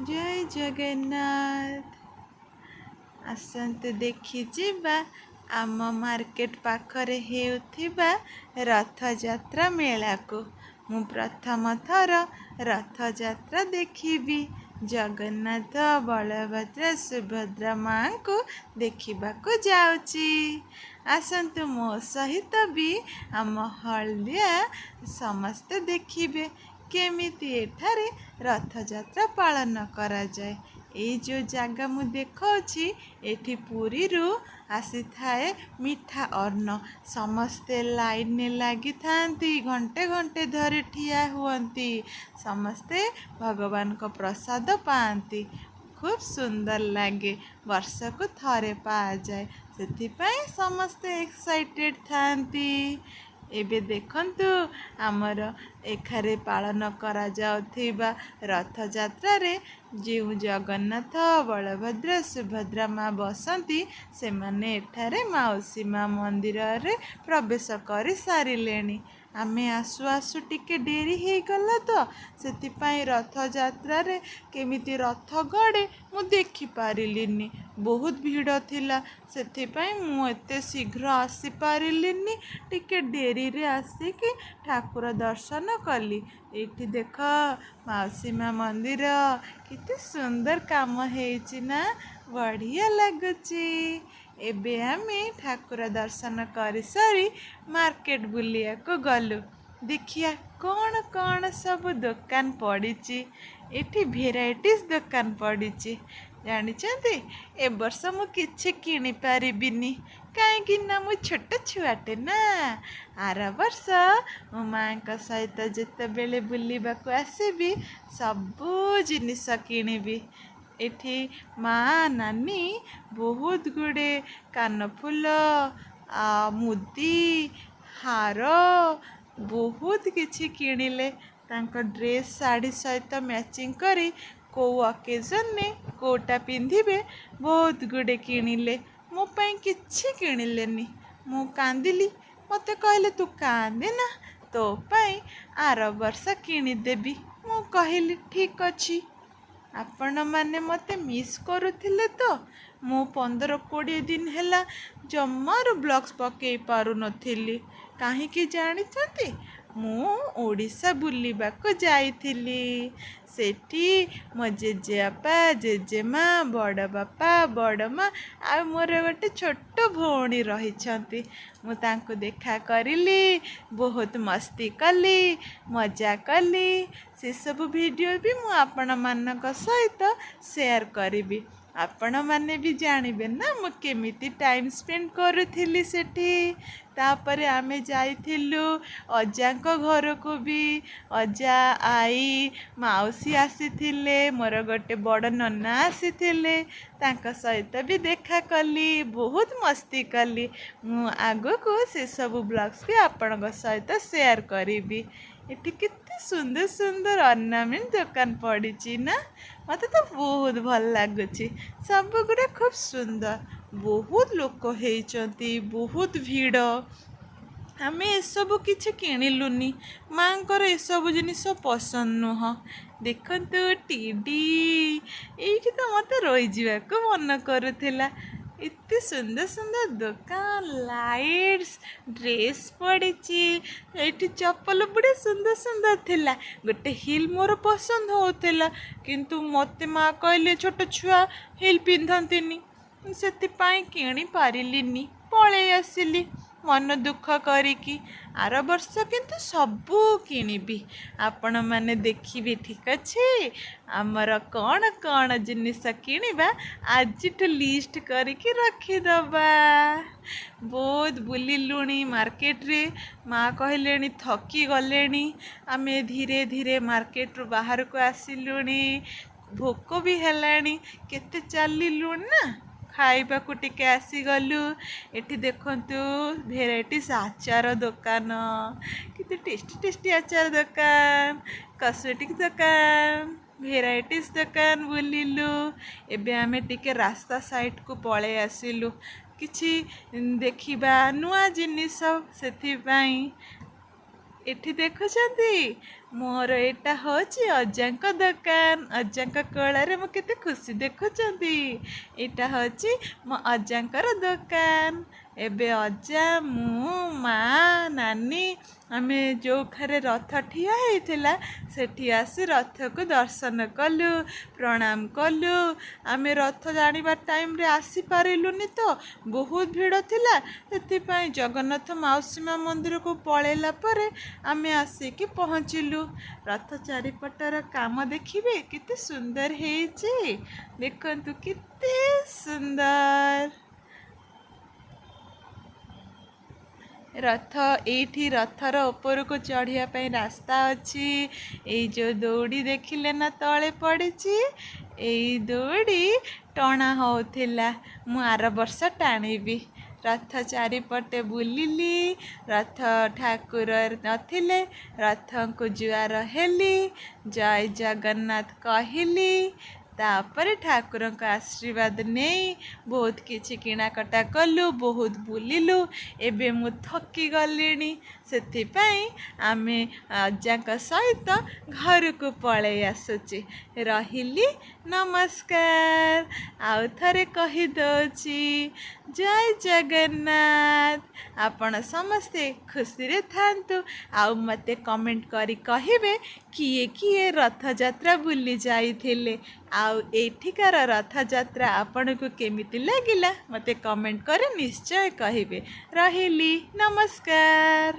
ଜୟ ଜଗନ୍ନାଥ। ଆସନ୍ତୁ ଦେଖିଯିବା ଆମ ମାର୍କେଟ ପାଖରେ ହେଉଥିବା ରଥଯାତ୍ରା ମେଳାକୁ। ମୁଁ ପ୍ରଥମ ଥର ରଥଯାତ୍ରା ଦେଖିବି। ଜଗନ୍ନାଥ, ବଳଭଦ୍ର, ସୁଭଦ୍ରା ମାଙ୍କୁ ଦେଖିବାକୁ ଯାଉଛି। ଆସନ୍ତୁ, ମୋ ସହିତ ବି ଆମ ହଳଦିଆ ସମସ୍ତେ ଦେଖିବେ କେମିତି ଏଠାରେ ରଥଯାତ୍ରା ପାଳନ କରାଯାଏ। ଏଇ ଯେଉଁ ଜାଗା ମୁଁ ଦେଖାଉଛି, ଏଠି ପୁରୀରୁ ଆସିଥାଏ ମିଠା ଅନ୍ନ। ସମସ୍ତେ ଲାଇନରେ ଲାଗିଥାନ୍ତି, ଘଣ୍ଟେ ଘଣ୍ଟେ ଧରି ଠିଆ ହୁଅନ୍ତି। ସମସ୍ତେ ଭଗବାନଙ୍କ ପ୍ରସାଦ ପାଆନ୍ତି। ଖୁବ୍ ସୁନ୍ଦର ଲାଗେ। ବର୍ଷକୁ ଥରେ ପାଆଯାଏ, ସେଥିପାଇଁ ସମସ୍ତେ ଏକ୍ସାଇଟେଡ଼ ଥାଆନ୍ତି। ଏବେ ଦେଖନ୍ତୁ, ଆମର ଏଠାରେ ପାଳନ କରାଯାଉଥିବା ରଥଯାତ୍ରାରେ ଯେଉଁ ଜଗନ୍ନାଥ, ବଳଭଦ୍ର, ସୁଭଦ୍ରା ମା ବସନ୍ତି, ସେମାନେ ଏଠାରେ ମାଉସୀ ମା ମନ୍ଦିରରେ ପ୍ରବେଶ କରିସାରିଲେଣି। ଆମେ ଆସୁ ଆସୁ ଟିକେ ଡେରି ହେଇଗଲା ତ, ସେଥିପାଇଁ ରଥଯାତ୍ରାରେ କେମିତି ରଥ ଗଡ଼େ ମୁଁ ଦେଖିପାରିଲିନି। ବହୁତ ଭିଡ଼ ଥିଲା, ସେଥିପାଇଁ ମୁଁ ଏତେ ଶୀଘ୍ର ଆସିପାରିଲିନି। ଟିକେ ଡେରିରେ ଆସିକି ଠାକୁର ଦର୍ଶନ କଲି। ଏଇଠି ଦେଖ, ମାଉସୀ ମା ମନ୍ଦିର କେତେ ସୁନ୍ଦର କାମ ହେଇଛି ନା? ବଢ଼ିଆ ଲାଗୁଛି। ଏବେ ଆମେ ଠାକୁର ଦର୍ଶନ କରିସାରି ମାର୍କେଟ ବୁଲିବାକୁ ଗଲୁ। ଦେଖିବା କ'ଣ କ'ଣ ସବୁ ଦୋକାନ ପଡ଼ିଛି। ଏଠି ଭେରାଇଟିସ୍ ଦୋକାନ ପଡ଼ିଛି। ଜାଣିଛନ୍ତି, ଏ ବର୍ଷ ମୁଁ କିଛି କିଣିପାରିବିନି, କାହିଁକି ନା ମୁଁ ଛୋଟ ଛୁଆଟେ ନା। ଆର ବର୍ଷ ମୁଁ ମାଆଙ୍କ ସହିତ ଯେତେବେଳେ ବୁଲିବାକୁ ଆସିବି, ସବୁ ଜିନିଷ କିଣିବି। ଏଠି ମା, ନାନୀ ବହୁତ ଗୁଡ଼ିଏ କାନଫୁଲ, ମୁଦି, ହାର ବହୁତ କିଛି କିଣିଲେ। ତାଙ୍କ ଡ୍ରେସ୍, ଶାଢ଼ୀ ସହିତ ମ୍ୟାଚିଂ କରି କେଉଁ ଅକେଜନରେ କେଉଁଟା ପିନ୍ଧିବେ, ବହୁତ ଗୁଡ଼ିଏ କିଣିଲେ। ମୋ ପାଇଁ କିଛି କିଣିଲେନି। ମୁଁ କାନ୍ଦିଲି। ମୋତେ କହିଲେ, "ତୁ କାନ୍ଦେ ନା, ତୋ ପାଇଁ ଆର ବର୍ଷ କିଣିଦେବି।" ମୁଁ କହିଲି, "ଠିକ୍ ଅଛି।" ଆପଣମାନେ ମୋତେ ମିସ୍ କରୁଥିଲେ ତ? ମୁଁ 15-20 ଦିନ ହେଲା ଜମାରୁ ବ୍ଲଗ୍ସ ପକାଇ ପାରୁନଥିଲି। କାହିଁକି ଜାଣିଛନ୍ତି? ମୁଁ ଓଡ଼ିଶା ବୁଲିବାକୁ ଯାଇଥିଲି। ସେଠି ମୋ ଜେଜେବାପା, ଜେଜେମା, ବଡ଼ ବାପା, ବଡ଼ ମା ଆଉ ମୋର ଗୋଟେ ଛୋଟ ଭଉଣୀ ରହିଛନ୍ତି। ମୁଁ ତାଙ୍କୁ ଦେଖା କରିଲି, ବହୁତ ମସ୍ତି କଲି, ମଜା କଲି। ସେସବୁ ଭିଡ଼ିଓ ବି ମୁଁ ଆପଣମାନଙ୍କ ସହିତ ସେୟାର କରିବି। ଆପଣମାନେ ବି ଜାଣିବେ ନା ମୁଁ କେମିତି ଟାଇମ୍ ସ୍ପେଣ୍ଡ କରୁଥିଲି ସେଠି। ତାପରେ ଆମେ ଯାଇଥିଲୁ ଅଜାଙ୍କ ଘରକୁ ବି। ଅଜା, ଆଈ, ମାଉସୀ ଆସିଥିଲେ, ମୋର ଗୋଟେ ବଡ଼ ନନା ଆସିଥିଲେ। ତାଙ୍କ ସହିତ ବି ଦେଖା କଲି, ବହୁତ ମସ୍ତି କଲି। ମୁଁ ଆଗକୁ ସେସବୁ ବ୍ଲଗ୍ସ ବି ଆପଣଙ୍କ ସହିତ ସେୟାର କରିବି। ଏଠି କେତେ ସୁନ୍ଦର ସୁନ୍ଦର ଅର୍ଣ୍ଣାମେଣ୍ଟ ଦୋକାନ ପଡ଼ିଛି ନା? ମୋତେ ତ ବହୁତ ଭଲ ଲାଗୁଛି। ସବୁଗୁଡ଼ା ଖୁବ୍ ସୁନ୍ଦର। ବହୁତ ଲୋକ ହେଇଛନ୍ତି, ବହୁତ ଭିଡ଼। ଆମେ ଏସବୁ କିଛି କିଣିଲୁନି। ମାଆଙ୍କର ଏସବୁ ଜିନିଷ ପସନ୍ଦ ନୁହଁ। ଦେଖନ୍ତୁ ଟିଡି। ଏଇଠି ତ ମୋତେ ରହିଯିବାକୁ ମନ କରୁଥିଲା। ଏତେ ସୁନ୍ଦର ସୁନ୍ଦର ଦୋକାନ, ଲାଇଟ୍ସ, ଡ୍ରେସ୍ ପଡ଼ିଛି। ଏଇଠି ଚପଲ ବଢ଼ିଆ ସୁନ୍ଦର ସୁନ୍ଦର ଥିଲା। ଗୋଟେ ହିଲ୍ ମୋର ପସନ୍ଦ ହେଉଥିଲା, କିନ୍ତୁ ମୋତେ ମା କହିଲେ, ଛୋଟ ଛୁଆ ହିଲ୍ ପିନ୍ଧନ୍ତିନି। ସେଥିପାଇଁ କିଣି ପାରିଲିନି, ପଳେଇ ଆସିଲି ମନ ଦୁଃଖ କରିକି। ଆର ବର୍ଷ କିନ୍ତୁ ସବୁ କିଣିବି। ଆପଣମାନେ ଦେଖିବେ, ଠିକ୍ ଅଛି? ଆମର କ'ଣ କ'ଣ ଜିନିଷ କିଣିବା, ଆଜିଠୁ ଲିଷ୍ଟ କରିକି ରଖିଦେବା। ବହୁତ ବୁଲିଲୁଣି ମାର୍କେଟରେ। ମା କହିଲେଣି ଥକି ଗଲେଣି। ଆମେ ଧୀରେ ଧୀରେ ମାର୍କେଟରୁ ବାହାରକୁ ଆସିଲୁଣି। ଭୋକ ବି ହେଲାଣି, କେତେ ଚାଲିଲୁଣି ନା। ଖାଇବାକୁ ଟିକେ ଆସିଗଲୁ। ଏଠି ଦେଖନ୍ତୁ, ଭେରାଇଟିସ୍ ଆଚାର ଦୋକାନ। କେତେ ଟେଷ୍ଟି ଟେଷ୍ଟି ଆଚାର ଦୋକାନ, କସ୍ମେଟିକ୍ ଦୋକାନ, ଭେରାଇଟିସ୍ ଦୋକାନ ବୁଲିଲୁ। ଏବେ ଆମେ ଟିକେ ରାସ୍ତା ସାଇଡ଼କୁ ପଳେଇ ଆସିଲୁ, କିଛି ଦେଖିବା ନୂଆ ଜିନିଷ, ସେଥିପାଇଁ। ଏଠି ଦେଖୁଛନ୍ତି, ମୋର ଏଇଟା ହେଉଛି ଅଜାଙ୍କ ଦୋକାନ। ଅଜାଙ୍କ କୋଳରେ ମୁଁ କେତେ ଖୁସି, ଦେଖୁଛନ୍ତି? ଏଇଟା ହେଉଛି ମୋ ଅଜାଙ୍କର ଦୋକାନ। ଏବେ ଅଜା, ମୁଁ, ମା, ନାନୀ ଆମେ ଯେଉଁଠାରେ ରଥ ଠିଆ ହେଇଥିଲା ସେଠି ଆସି ରଥକୁ ଦର୍ଶନ କଲୁ, ପ୍ରଣାମ କଲୁ। ଆମେ ରଥ ଜାଣିବା ଟାଇମ୍ରେ ଆସିପାରିଲୁନି ତ, ବହୁତ ଭିଡ଼ ଥିଲା। ସେଥିପାଇଁ ଜଗନ୍ନାଥ ମାଉସୀ ମା ମନ୍ଦିରକୁ ପଳେଇଲା ପରେ ଆମେ ଆସିକି ପହଞ୍ଚିଲୁ। ରଥ ଚାରିପଟର କାମ ଦେଖିବେ, କେତେ ସୁନ୍ଦର ହେଇଛି। ଦେଖନ୍ତୁ କେତେ ସୁନ୍ଦର ରଥ। ଏଇଠି ରଥର ଉପରକୁ ଚଢ଼ିବା ପାଇଁ ରାସ୍ତା ଅଛି। ଏଇ ଯେଉଁ ଦଉଡ଼ି ଦେଖିଲେ ନା ତଳେ ପଡ଼ିଛି, ଏଇ ଦଉଡ଼ି ଟଣା ହେଉଥିଲା। ମୁଁ ଆର ବର୍ଷ ଟାଣିବି। ରଥ ଚାରିପଟେ ବୁଲିଲି। ରଥ ଠାକୁର ନଥିଲେ, ରଥଙ୍କୁ ଜୁହାର ହେଲି, ଜୟ ଜଗନ୍ନାଥ କହିଲି। ତାପରେ ଠାକୁରଙ୍କ ଆଶୀର୍ବାଦ ନେଇ ବହୁତ କିଛି କିଣାକଟା କଲୁ, ବହୁତ ବୁଲିଲୁ। ଏବେ ମୁଁ ଥକି ଗଲିଣି, ସେଥିପାଇଁ ଆମେ ଅଜାଙ୍କ ସହିତ ଘରକୁ ପଳେଇ ଆସୁଛି। ରହିଲି, ନମସ୍କାର। ଆଉ ଥରେ କହିଦେଉଛି, ଜୟ ଜଗନ୍ନାଥ। ଆପଣ ସମସ୍ତେ ଖୁସିରେ ଥାନ୍ତୁ। ଆଉ ମୋତେ କମେଣ୍ଟ କରି କହିବେ କିଏ କିଏ ରଥଯାତ୍ରା ବୁଲି ଯାଇଥିଲେ, ଆଉ ଏଇଠିକାର ରଥଯାତ୍ରା ଆପଣଙ୍କୁ କେମିତି ଲାଗିଲା, ମୋତେ କମେଣ୍ଟ କରି ନିଶ୍ଚୟ କହିବେ। ରହିଲି, ନମସ୍କାର।